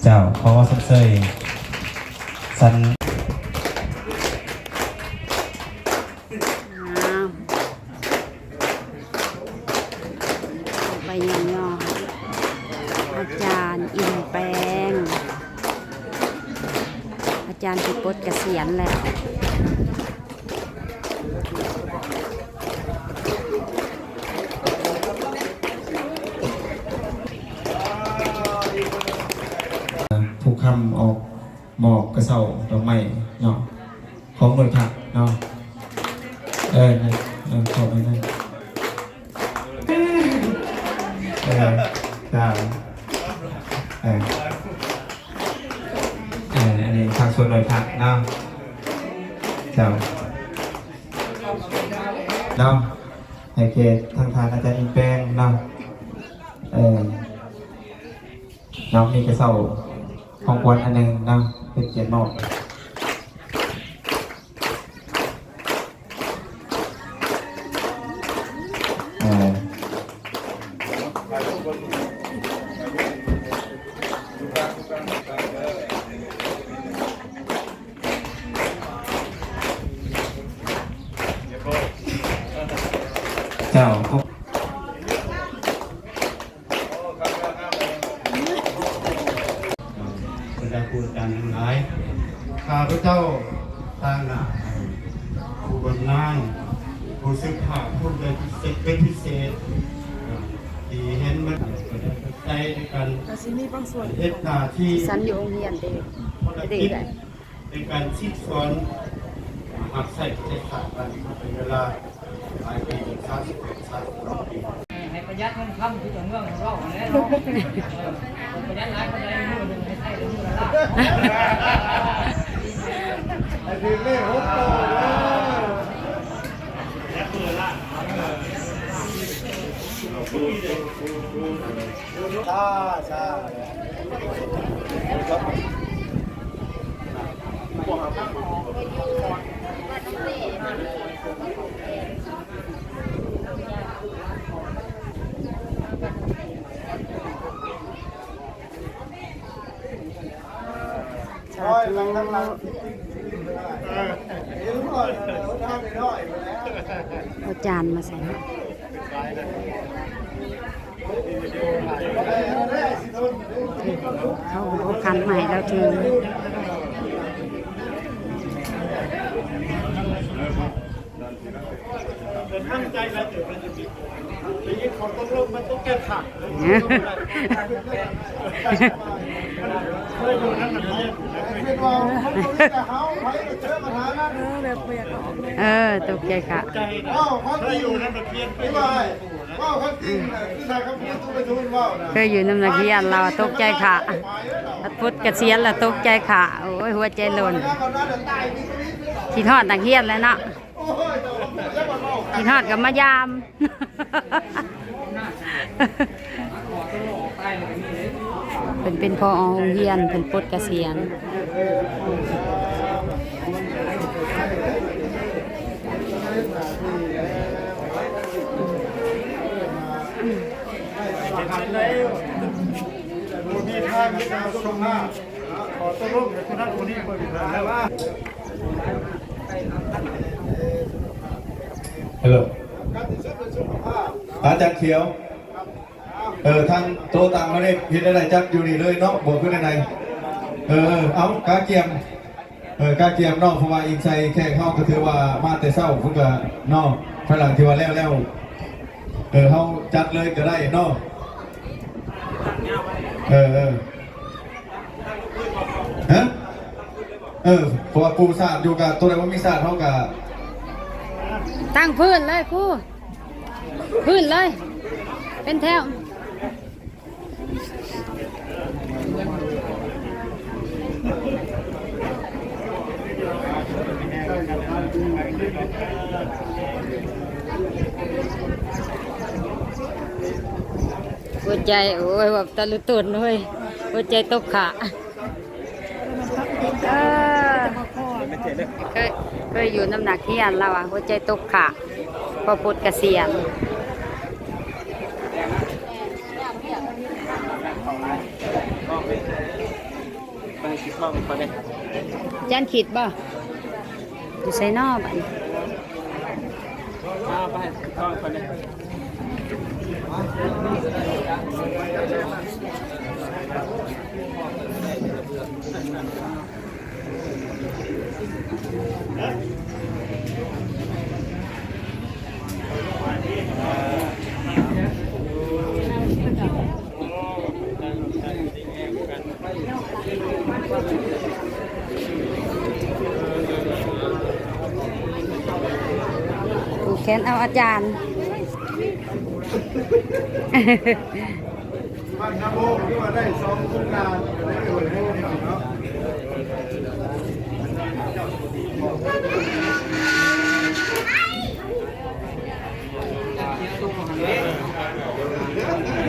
ເຈົ້າ ຂໍຊົມເຊີຍສັນ ອ້າວ ໄປຍ້ອງຍໍອາຈານອິນແປງ ອາຈານທີ່ປົດກະສຽນແລ້ວ. ຜູ້ຄຳອອກມອບກະເຊົ້າດອກໄມ້ເນາະ ຂອງໜ່ວຍພັກເນາະ ເອີ ເອີ ຂອບໃຫ້ນະ ເອີ ເຈົ້າ ເອີ ເອີ ອັນນີ້ທາງສ່ວນໜ່ວຍພັກເນາະ ເຈົ້າ ເນາະ ໃຫ້ແກ່ທາງທ່ານອາຈານອິນແປງເນາະ ເອີ ເນາະ ມີກະເຊົ້າຂອງຂວັນອັນໜຶ່ງເນາະ ເປັນກຽດມອບ ເອີ ເຈົ້າ ບັນດາຄູອາຈານທັງຫຼາຍ ຂ້າພະເຈົ້າຕາງໜ້າໃຫ້ຜູ້ບຳນານ ຜູ້ສືບທອດ ຜູ້ໃດພິເສດ ເປັນພິເສດ ທີ່ເຫັນມັນກໍໄດ້ໃຊ້ໃນການ ກໍຊິມີບາງສ່ວນ ເຮັດໜ້າທີ່ ສັນຢູ່ໂຮງຮຽນເດ້ ເຮັດໄດ້ ໃນການສິດສອນຮັບໃຊ້ປະເທດຊາດມາເປັນເວລາຫຼາຍປີ ສາມສິບເອັດ ສາມສິບສອງປີ ໃຫ້ປະຢັດເງິນຄຳຄືເຈົ້າເມືອງເຮົາເວົ້າຫັ້ນແຫຼະເນາະ ເອີ ປະຢັດຫຼາຍປານໃດມື້ໜຶ່ງໃຫ້ໃຊ້ໄດ້ມື້ລະລ້ານ ໃຫ້ຖືກເລກຫົກໂຕເດີ ຊາ ຊາ ສາທຸ ເອີ ເອົາຈານມາໃສ່ ເຂົາເອົາຂັນມາໃຫ້ລາວຖື ຕັ້ງໃຈວ່າຈະໄປ ໄປເຮັດຂໍ້ຕົກລົງ ມັນຕົກໃຈຂາດ ເອີ ແບບບໍ່ຢາກອອກ ເອີ ຕົກໃຈຂາດ ເອີ ຕົກໃຈຂາດ ເອີ ຕົກໃຈຂາດ ເອີ ເຄີຍຢູ່ນຳນັກຮຽນ ລາວຕົກໃຈຂະ ພັດປົດກະສຽນລະຕົກໃຈຂະ ໂອ້ຍ ຫົວໃຈຫຼົ່ນ ຄິດຮອດນັກຮຽນແຫຼະເນາະ ຄິດຮອດກໍມາຢາມ ເພິ່ນເປັນ ເປັນ ຜອ ໂຮງຮຽນ ເພິ່ນປົດກະສຽນ. ເຮັລໂຫຼ ອາຈານຂຽວ. ເອີ ທາງໂຕຕາງເຮົານີ້ເຮັດແນວໃດ ຈັດຢູ່ນີ້ເລີຍເນາະ ບໍ່ຄືແນວໃດ? ເອີ ເອົາ ກະກຽມ ເອີ ກະກຽມເນາະ ເພາະວ່າອີງໃສ່ແຂກເຮົາກໍຖືວ່າມາແຕ່ເຊົ້າພຸ້ນກະເນາະ ພາຍຫຼັງທີ່ວ່າແລ້ວແລ້ວ ເອີ ເຮົາຈັດເລີຍກໍໄດ້ເນາະ ເອີ ເອີ ຮະ? ເອີ ເພາະວ່າປູສາດຢູ່ ກະໂຕໃດບໍ່ມີສາດເຮົາກະ ຕັ້ງພື້ນເລີຍຄູ ພື້ນເລີຍ ເປັນແຖວ. ຫົວໃຈ ໂອ້ຍ ວ່າແຕ່ລະຕົນເວີຍ ຫົວໃຈຕົກຂະ. ເອີ ເຄີຍ ເຄີຍຢູ່ນຳນັກຮຽນລາວວ່າ ຫົວໃຈຕົກຂະ ພໍປົດກະສຽນ. ຕິດກ້ອງກ່ອນເດ້. ຈານຄິດບໍ່? ຢູ່ໃສນໍບັດນີ້? ເອົາໄປຕິດກ້ອງກ່ອນເດ້. ຜູກແຂນເອົາອາຈານ. ບ້ານນາໂບກ ຄືວ່າໄດ້ສອງໂຄງການ ກໍໄດ້ໂອນໃຫ້ເນາະ.